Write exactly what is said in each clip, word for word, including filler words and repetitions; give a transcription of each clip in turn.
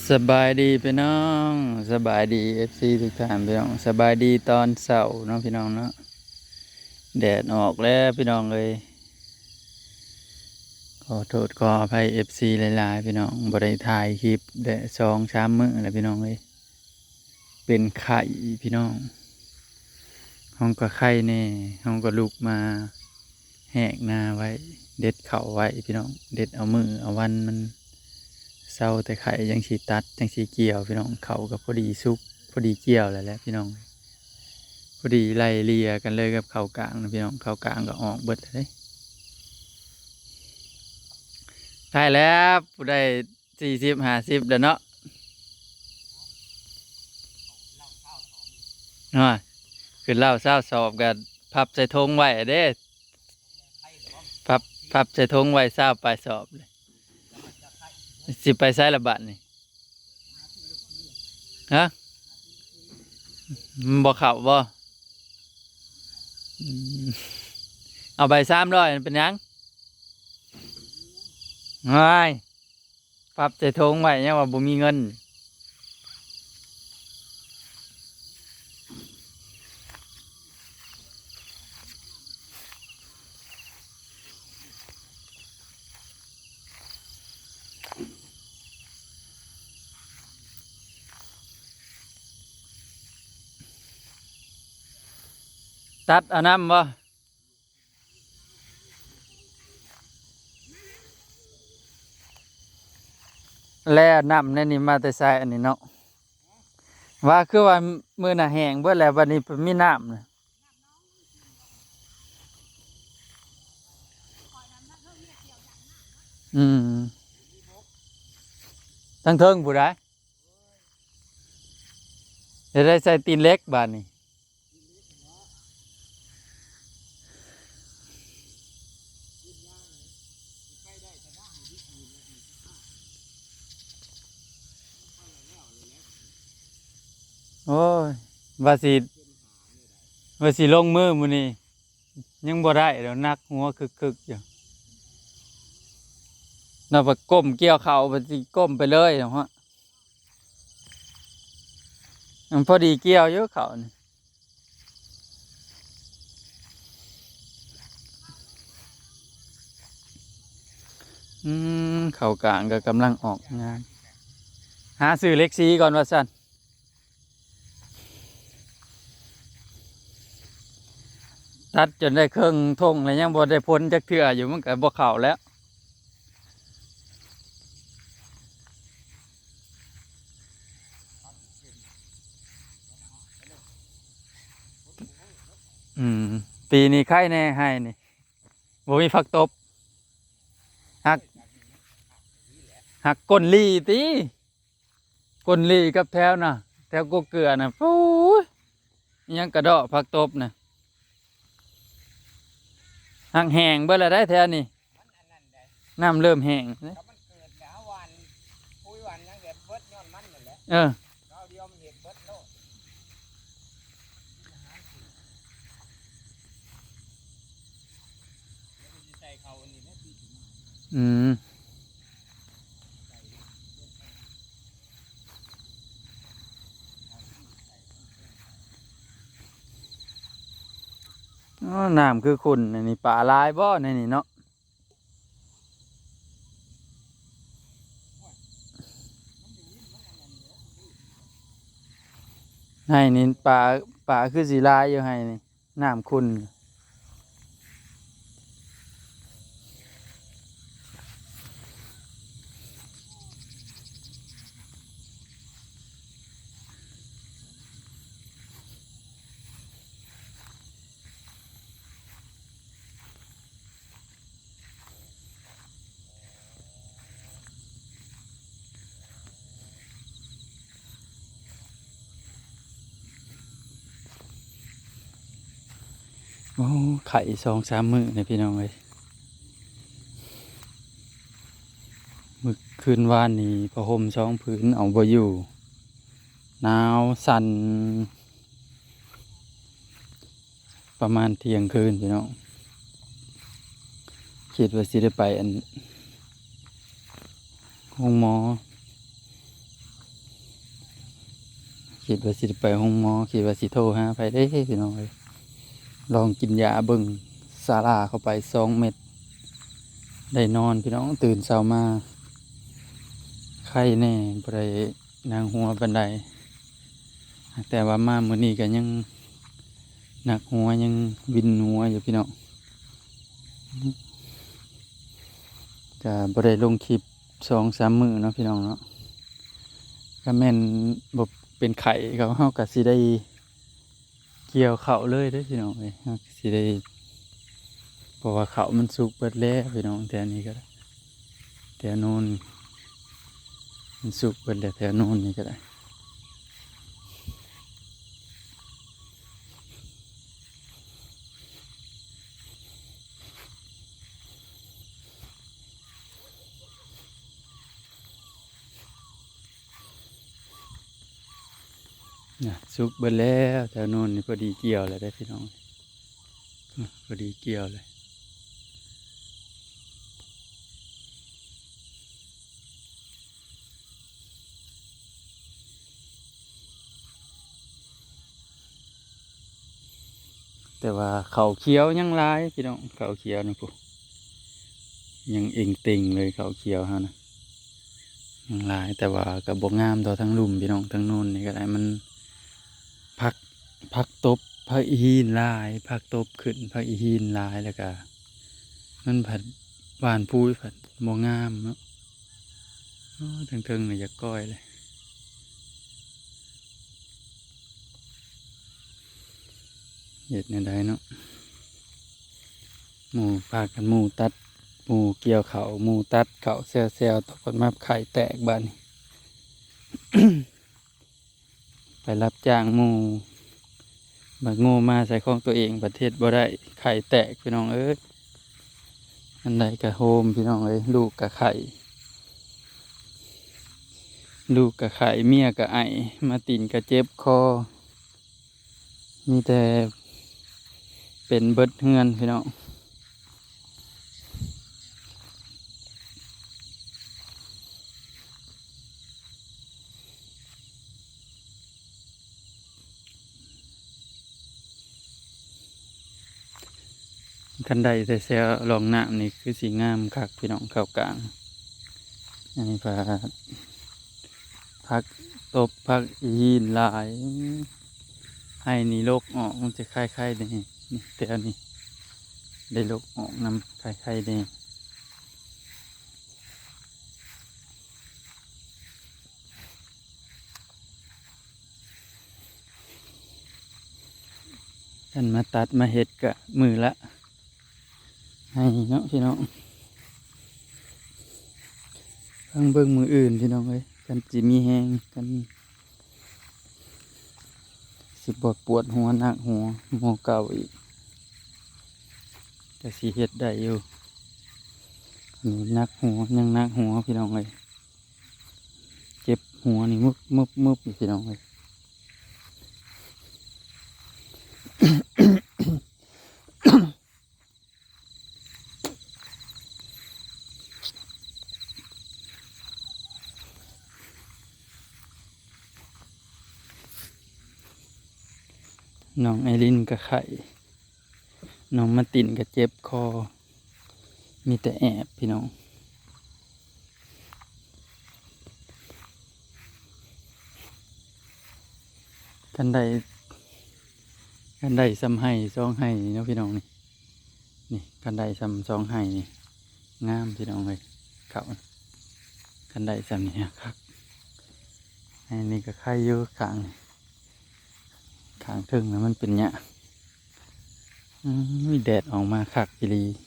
สบายดีพี่น้อง สบายดี เอฟซี ทุกท่านพี่น้อง สบายดีตอนเช้าเนาะพี่น้องเนาะ แดดออกแล้วพี่น้องเอ้ย ขอโทษขออภัย เอฟซี หลายๆ พี่น้อง บ่ได้ถ่ายคลิปได้สองสามมื้อแล้วพี่น้องเอ้ย เป็นไข้พี่น้อง ห้องก็ไข้แน่ ห้องก็ลุกมาแหกนาไว้ เด็ดเข้าไว้พี่น้อง เด็ดเอามื้อเอาวันมันเซาแต่ไข้ จั่งสิตัด จั่งสิเกี่ยวพี่น้อง เข้าก็พอดีสุก พอดีเกี่ยวแล้วแหละพี่น้อง พอดีไล่เลี่ยกันเลยกับเข้ากล้างนะพี่น้อง เข้ากล้างก็ออกเบิดเลย ได้แล้ว ผู้ได้สี่สิบห้าสิบแล้วเนาะ น้อย คือเหล้าซาวสอบก็พับใส่ถุงไว้เด้ พับ พับใส่ถุงไว้ซาวปลายสอบเลย สิไปไสละบัดนี่ ฮะ มันบ่เข้าบ่ อืม เอาใบสามร้อยมันเป็นหยัง ง่าย พับใส่ถุงไว้ ยังว่าบ่มีเงิน ตัดเอานำบ่ แล้วนำในนี่มาแต่ไสอันนี้เนาะ ว่าคือว่ามื้อน่ะแห้งเบิดแล้ว บัดนี้มีน้ำนะ อืม ทั้งเทิงผู้ใด จะได้ใส่ตีนเหล็กบาดนี้ โอ้ย ว่าสิ ว่าสิลงมือมื้อนี้ ยังบ่ได้ดอก หนักหัวคึกๆอยู่ น่ะ ไปก้มเกี่ยวข้าว ไปสิก้มไปเลยเนาะ มันพอดีเกี่ยวอยู่ข้าวนี่ อืม เข้ากล้างก็กำลังออกงาน หาซื้อเหล็กสีก่อนว่าซั่น ตัดจนได้เคิ่งถุงแล้วยังบ่ได้ผลจักเทื่ออยู่ มันก็บ่เข้าแล้ว อืม ปีนี้ไข่แน่ไฮ่นี่ บ่มีผักตบ หัก หักก้นหลี้ติ ก้นหลี้กับแถวน่ะ แถวกกเกลือน่ะ ปู๊ย อิหยังกระเดาะผักตบน่ะ หักแห้งเบิดแล้วได้แถวนี้ มันอันนั้นได้ น้ำเริ่มแห้ง ก็มันเกิดแล้วหว่าน ปุ๋ยหว่านหยังก็เบิดย้อนมันนั่นแหละ เออ คราวเดียวมันเห็ดเบิดโลด เดี๋ยวมันสิใส่เข้าอันนี้แหละ ปีกหน้า อืม อ๋อ น้ำคือขุ่น อันนี้ปลาหลายบ่ในนี่เนาะ ไฮ่นี่ปลา ปลาคือสิหลายอยู่ไฮ่นี่ น้ำขุ่น โอ้ ไข่สองสามมื้อนี่พี่น้องเอ้ย มื้อคืนวานนี่ผ้าห่มสองผืนเอาบ่อยู่ หนาวสั่น ประมาณเที่ยงคืนพี่น้อง คิดว่าสิได้ไปอัน โรงหมอ คิดว่าสิไปโรงหมอ คิดว่าสิโทรหาไผเด้พี่น้องเอ้ย ลองกินยาเบิ่ง ซาร่าเข้าไปสองเม็ด ได้นอนพี่น้อง ตื่นเช้ามา ไข้แน่ บ่ได้หนักหัวปานใด แต่ว่ามามื้อนี้ก็ยังหนักหัว ยังวินหัวอยู่พี่น้อง ก็บ่ได้ลงคลิปสองสามมื้อเนาะพี่น้องเนาะ ก็แม่นบ่เป็นไข้ก็ เฮาก็สิได้เกี่ยวข้าวเลยเด้อพี่น้องเอ้ย เฮาก็สิได้ เพราะว่าข้าวมันสุกเบิดแล้วพี่น้อง แถวนี้ก็ได้ แถวโน้น มันสุกเบิดแล้ว แถวโน้นนี่ก็ได้ น่ะ สุกเบิดแล้ว แถวโน้นนี่พอดีเกี่ยวแล้วเด้อพี่น้อง น่ะ พอดีเกี่ยวเลย แต่ว่าข้าวเขียวยังหลายพี่น้อง ข้าวเขียวนี่พุ้น ยังเอ่งเต่งเลยข้าวเขียวเฮานะ ยังหลาย แต่ว่าก็บ่งามเท่าทางลุ่มพี่น้อง ทางโน้นนี่ก็ได้ มันผัก ผักตบ ผักอีหินหลาย ผักตบขึ้น ผักอีหินหลาย แล้วก็มันผัดหว่านปุ๋ยผัดบ่งามเนาะ โอ้ เทิงๆนี่อยากก้อยเลย เฮ็ดแนวใดเนาะ หมู่พากัน หมู่ตัด หมู่เกี่ยวข้าว หมู่ตัดข้าวแซวๆ ตกกันมาไข่แตกบาดนี้ ไปรับจ้างหมู่ บัดโง่มาใส่ของตัวเอง บัดเฮ็ดบ่ได้ ไข่แตกพี่น้องเอ้ย อันใดก็โฮมพี่น้องเอ้ย ลูกก็ไข่ ลูกก็ไข่ เมียก็ไอ มาตินก็เจ็บคอ มีแต่เป็นเบิดเฮือนพี่น้อง คันได้แต่แซวลองน้ำนี่คือสิงามคักพี่น้อง เข้ากลาง อันนี้ผัก ผักตบ ผักอีหินหลาย ไห้นี่ลกออก มันจะไข่ๆ แน่ นี่แถวนี้ ได้ลกออกนำ ไข่ๆ แน่ คันมาตัดมาเฮ็ดก็มื้อละ ไห้เนาะพี่น้อง ฟังเบิ่งมื้ออื่นพี่น้องเอ้ย คันสิมีแฮง คันสิบ่ปวดหัวหนักหัวหมู่เก่าอีก ก็สิเฮ็ดได้อยู่ อันนี้หนักหัว ยังหนักหัวพี่น้องเอ้ย เจ็บหัวนี่มึบมึบมึบอยู่พี่น้องเอ้ย น้องไอรินก็ไข้ น้องมาตินก็เจ็บคอ มีแต่แอบพี่น้อง คันได้ คันได้ส่ำไฮ่สองไฮ่เนาะพี่น้องนี่ นี่คันได้ส่ำสองไฮ่นี่ งามพี่น้องเอ้ย ข้าว คันได้ส่ำนี่คัก ไฮ่นี่ก็ไข่อยู่ข้างนี่ ข้างเทิงน่ะมันเป็นหญ้า อืม มีแดดออกมาคักอีหลี เ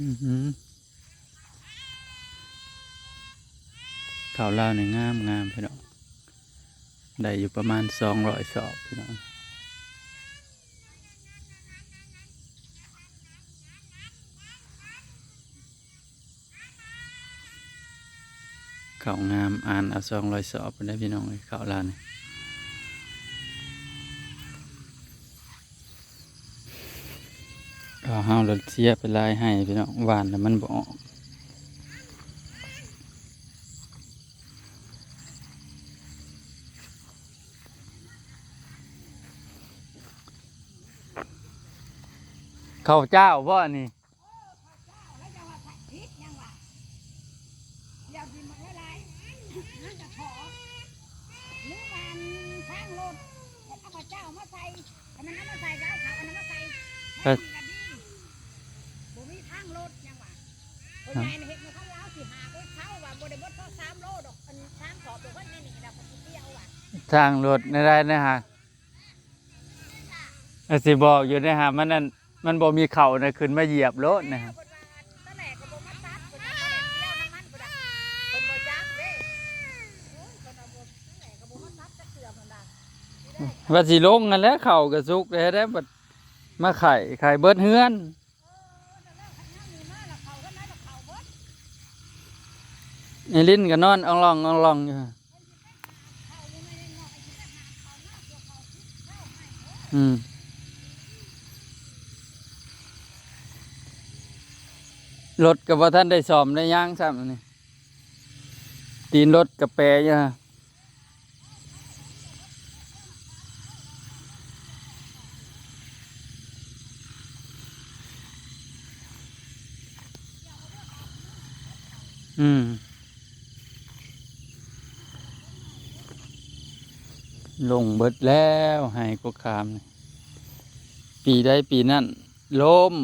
อือหือ ข้าวลาวนี่งามงามพี่น้อง ได้อยู่ประมาณสองร้อยสอบพี่น้อง ข้าวงาม อ่านเอาสองร้อยสอบพุ้นเด้อพี่น้องเอ้ย ข้าวลาวนี่ ข้าวเฮาลดเสียไปหลายไฮ่พี่น้อง หว่านแล้วมันบ่ออก ข้าวเจ้าบ่อันนี้ เดี๋ยวกินมาเท่าไหร่นั่นจะขอ หรือว่าอันทางรถ เอาข้าวเจ้ามาใส่ อันนั้นเอามาใส่ก็เอาข้าวอันนั้นมาใส่ เออ มันก็ดี บ่มีทางรถยังว่า คนใหญ่น่ะเฮ็ดมาเขาลาวสิหาก็เขาว่าบ่ได้เบิดพอสามโลดอก อันทางขอบบ่ค่อยแน่นี่นะ คนเดียวว่ะ ทางรถได้ได้นะฮะ อาจสิบอกอยู่นะฮะ มันนั่น มันบ่มีเข่านะ ขึ้นมาเหยียบโลดนะฮะ เพิ่นว่าตอนแรกก็บ่มาตัด เพิ่นว่าตอนแรกเดียวน้ำมันเพิ่นว่า เพิ่นบ่จักเด้ โอ้ย เพิ่นว่าบ่ ตอนแรกก็บ่มาตัดจักเทื่อเพิ่นว่า ว่าสิลงกันแล้ว เข่ากระสุกเลยได้บัดมาไข่ ไข่เบิดเฮือน ไอ้ลิ้นก็นอนอ่องล่องอ่องล่องอยู่ อืม รถก็บ่ทันได้ซ่อมได้หยังซ้ำนี่ ตีนรถก็แปรอยู่ฮะ อืม ลงเบิดแล้ว ไฮ่กกขามนี่ ปีใดปีนั้น ล้ม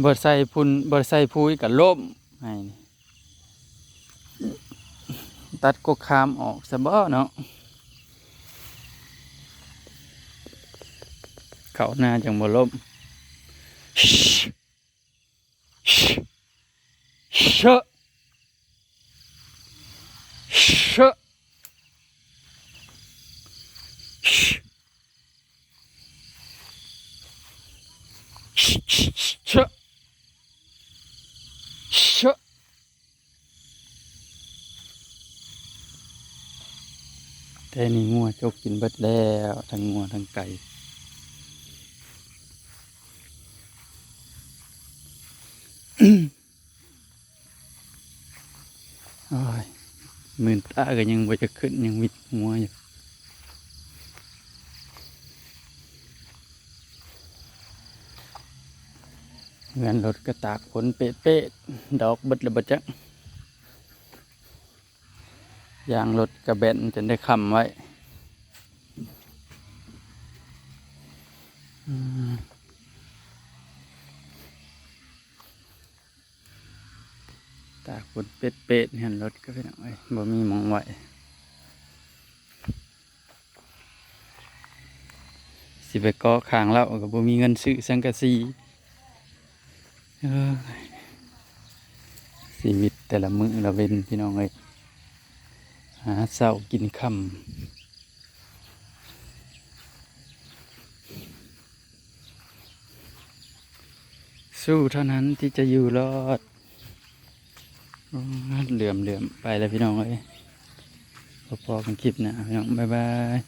บ่ใส่พุ้น บ่ใส่พุ้ยก็ล้ม ไฮ่นี่ ตัดกกขามออกซะบ่เนาะ เข้านาจั่งบ่ล้ม เชอะ เชอะ เชอะ เชอะ แต่นี่งัวจกกินเบิดแล้ว ทั้งงัวทั้งไก่ โอ้ย มื่นตาก็ยังบ่จะขึ้น ยังวิดหัวอยู่ เฮือนรถก็ตากฝนเปะๆ ดอกเบิดแล้วบ่จัก ยางรถกะแบนจนได้ค้ำไว้ อืม ตากฝนเปะๆ เฮือนรถก็พี่น้องเอ้ย บ่มีหม่องไว้ สิไปเกาะข้างลาวก็บ่มีเงินซื้อสังกะสี เอ้ย ชีวิตแต่ละมื้อละเว็นพี่น้องเอ้ย หาเช้ากินค่ำ สู้เท่านั้นที่จะอยู่รอด โอ้ย เหลื่อมๆ ไปแล้วพี่น้องเอ้ย พบกันคลิปหน้าพี่น้อง บ๊ายบาย